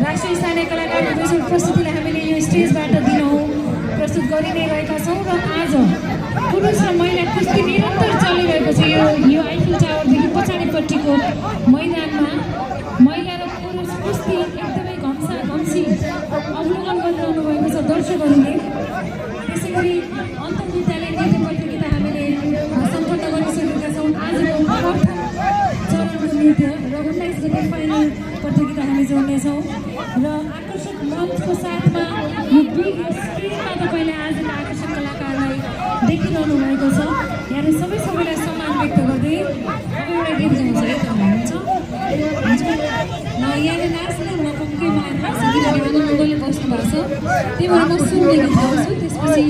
राष्ट्रिय स्थानीय कलाकारको दोस्रो प्रस्तुतिलाई हामीले यो स्टेजबाट दिनहुँ प्रस्तुत गरि नै रहेका छौँ र आज पुरुष र महिला कुस्ती निरन्तर चलिरहेको छ। यो आइफिल टावरदेखि पछाडिपट्टिको मैदानमा महिला र पुरुष कुस्ती एकदमै घम्सा घम्सी अवलोकन गरिरहनु भएको छ दर्शकहरूले। त्यसै गरी अन्तर्विद्यालय नृत्य प्रतियोगिता हामीले सम्पन्न गरिसकेका छौँ। आजको प्रथम चरणको नृत्य र 19 गते फाइनल प्रतियोगिता हामी जोड्नेछौँ र आकर्षक मञ्चको साथमा यो बिग स्क्रिनमा तपाईँले आजको आकर्षक कलाकारलाई देखिरहनु भएको छ। यहाँ सबैलाई सम्मान व्यक्त गर्दै एउटा गीत गाउँछ है त हुन्छ यहाँले नाच्ने नपाउँदै मलाई थाहा छ किनभने आनन्दले बस्नु भएको छ। त्यही भएर म सुन्ने गीत गाउँछु, त्यसपछि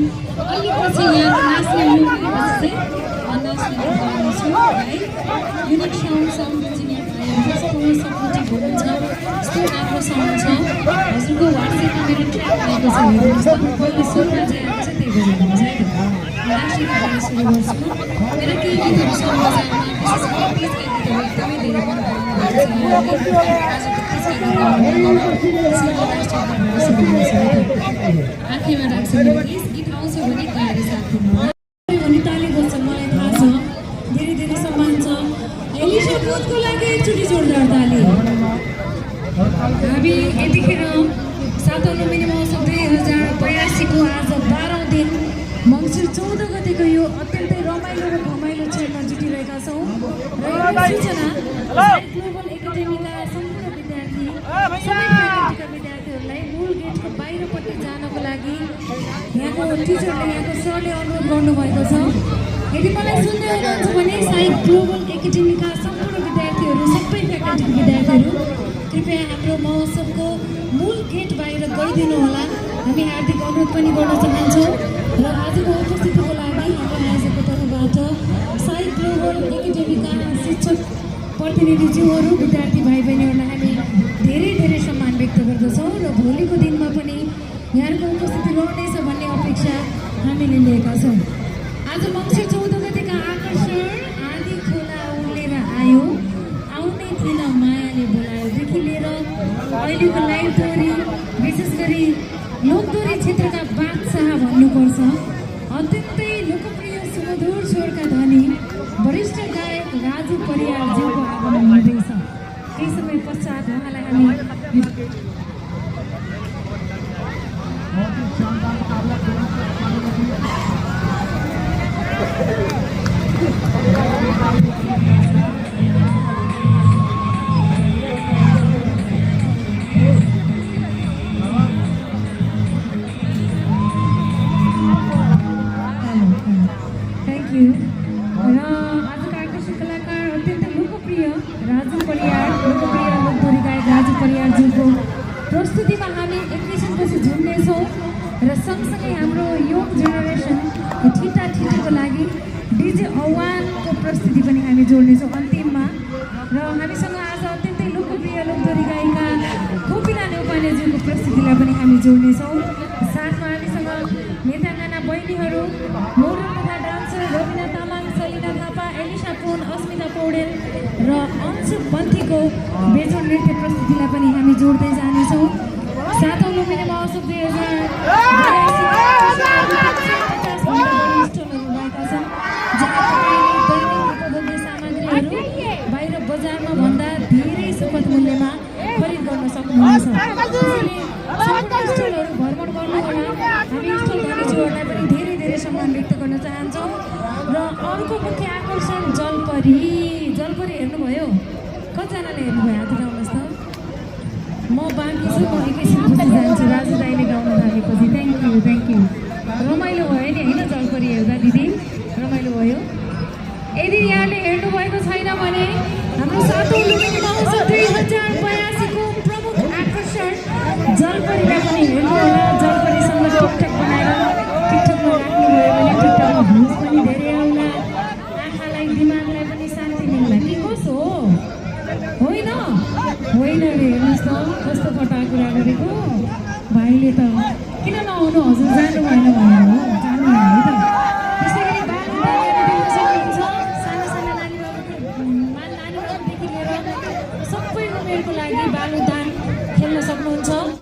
अलिकति यहाँ नाच्ने नाच्ने गीत गाउनेछु है। युनिक साउन्ड इन्जिनियर सपोर्टिभ हुनुहुन्छ, यस्तो राम्रो साउन्ड छ। हजुरको वाट्सएपमा मेरो ट्र्याक आएको छ, हेर्नुहोस् त। पहिले सुरुमा चाहिँ आएको छ त्यही बजाउनुहोस् है त। लास्टै गाउने सुरु गर्छु। मेरो केही गीतहरू सुरु बजाउन विशेष गरी तिजका गीतहरू एकदमै धेरै मन पराउनु भएको छ। आजको तिजका गीत आँखैमा राख्छु मेरो गीत आउँछ भने गाएर साथ दिनु भने ताली बज्छ, मलाई थाहा छ। धेरै धेरै सम्मान छ। एलिसा बुथको लागि एकचोटि जोरदार ताली। हामी यतिखेर 7औं लुम्बिनी महोत्सव 2082 को आज 12औं दिन मङ्सिर 14 गतेको यो अत्यन्तै रमाइलो र घमाइलो क्षणमा जुटिरहेका छौँ र एउटा सूचना ग्लोबल एकाडेमीका सम्पूर्ण विद्यार्थी सबै फ्याकल्टीका विद्यार्थीहरूलाई मूल गेटको बाहिरपट्टि जानको लागि यहाँको टिचरले यहाँको सरले अनुरोध गर्नुभएको छ। यदि मलाई सुन्दै हुनुहुन्छ भने साई ग्लोबल एकाडेमीका सम्पूर्ण विद्यार्थीहरू सबै फ्याकल्टीका विद्यार्थीहरू कृपया हाम्रो महोत्सवको मूल गेट बाहिर गइदिनु होला। हामी हार्दिक अनुरोध पनि गर्न चाहन्छौँ र आजको उपस्थितिको लागि हाम्रो आयोजकको तर्फबाट साई ग्लोबल एकाडेमीका शिक्षक प्रतिनिधिज्यूहरू विद्यार्थी भाइ बहिनीहरूलाई हामी धेरै धेरै सम्मान व्यक्त गर्दछौँ र भोलिको दिनमा पनि यहाँको उपस्थिति रहनेछ भन्ने अपेक्षा हामीले लिएका छौँ। आज मङ्सिर 14 गतेका आकर्षण आदि खोला उर्लेर आयो, आउने थिएन मायाले बोलायोदेखि लिएर अहिलेको लाइभ दोहोरी विशेष गरी लोकदोहोरी क्षेत्रका बादशाह भन्नुपर्छ। अत्यन्तै लोकप्रिय सुमधुर स्वरका धनी वरिष्ठ गायक राजु परियारज्यूको आगमन हुँदैछ। केही समय पश्चात उहाँलाई हामी प्रस्तुतिमा हामी एकैछिनपछि झुम्नेछौँ र सँगसँगै हाम्रो यङ जेनेरेसन ठिटा ठिटीको लागि डिजे आह्वानको प्रस्तुति पनि हामी जोड्नेछौँ अन्तिममा। र हामीसँग आज अत्यन्तै लोकप्रिय लोकदोहोरी गायिका गोपिना न्यौपानेज्यूको प्रस्तुतिलाई पनि हामी जोड्नेछौँ। साथमा हामीसँग नेताङ्गना बहिनीहरू मोरल तथा डान्सर रविना तामाङ, सलिना थापा, एलिसा पुन, अस्मिता पौडेल र अंशु पन्थीको बेजोड नृत्य प्रस्तुतिलाई पनि हामी जोड्दै जानेछौँ। 7औं लुम्बिनी महोत्सव 2082 सामग्रीहरू बाहिर बजारमा भन्दा धेरै सुपथ मूल्यमा खरिद गर्न सक्नुहुनेछ। स्टलहरू भ्रमण गर्नुहोला। हामी स्टल धनीज्यूहरूलाई पनि धेरै धेरै सम्मान व्यक्त गर्न चाहन्छौँ। र अर्को मुख्य आकर्षण जलपरी हेर्नुभयो? कतिजनाले हेर्नुभयो? हात उठाउनुहोस् त। म बाँकी छु, म एकैछिनपछि जान्छु राजु दाइले गाउन थालेपछि। Thank you. रमाइलो भयो नि होइन? जलपरी हेर्दा दिदी रमाइलो भयो। यदि यहाँले हेर्नुभएको छैन भने हाम्रो 7औं लुम्बिनी महोत्सव 2082 को प्रमुख आकर्षण जलपरीलाई पनि हेर्नुहोला। जलपरीसँग टिकटक बनाएर टिकटकमा राख्नुभयो भने टिकटकमा भ्युज पनि धेरै आउला, आँखालाई दिमागलाई पनि शान्ति मिल्ला। के कसो हो? होइन रे, हेर्नुहोस् त कस्तो फटा कुरा गरेको भाइले त। किन नआउनु? हजुर जानु भएन भनेर हो? जानु भएन है त। त्यसै गरी बाल देख्न सक्नुहुन्छ। साना साना नानीहरू सक्नुहुन्छ।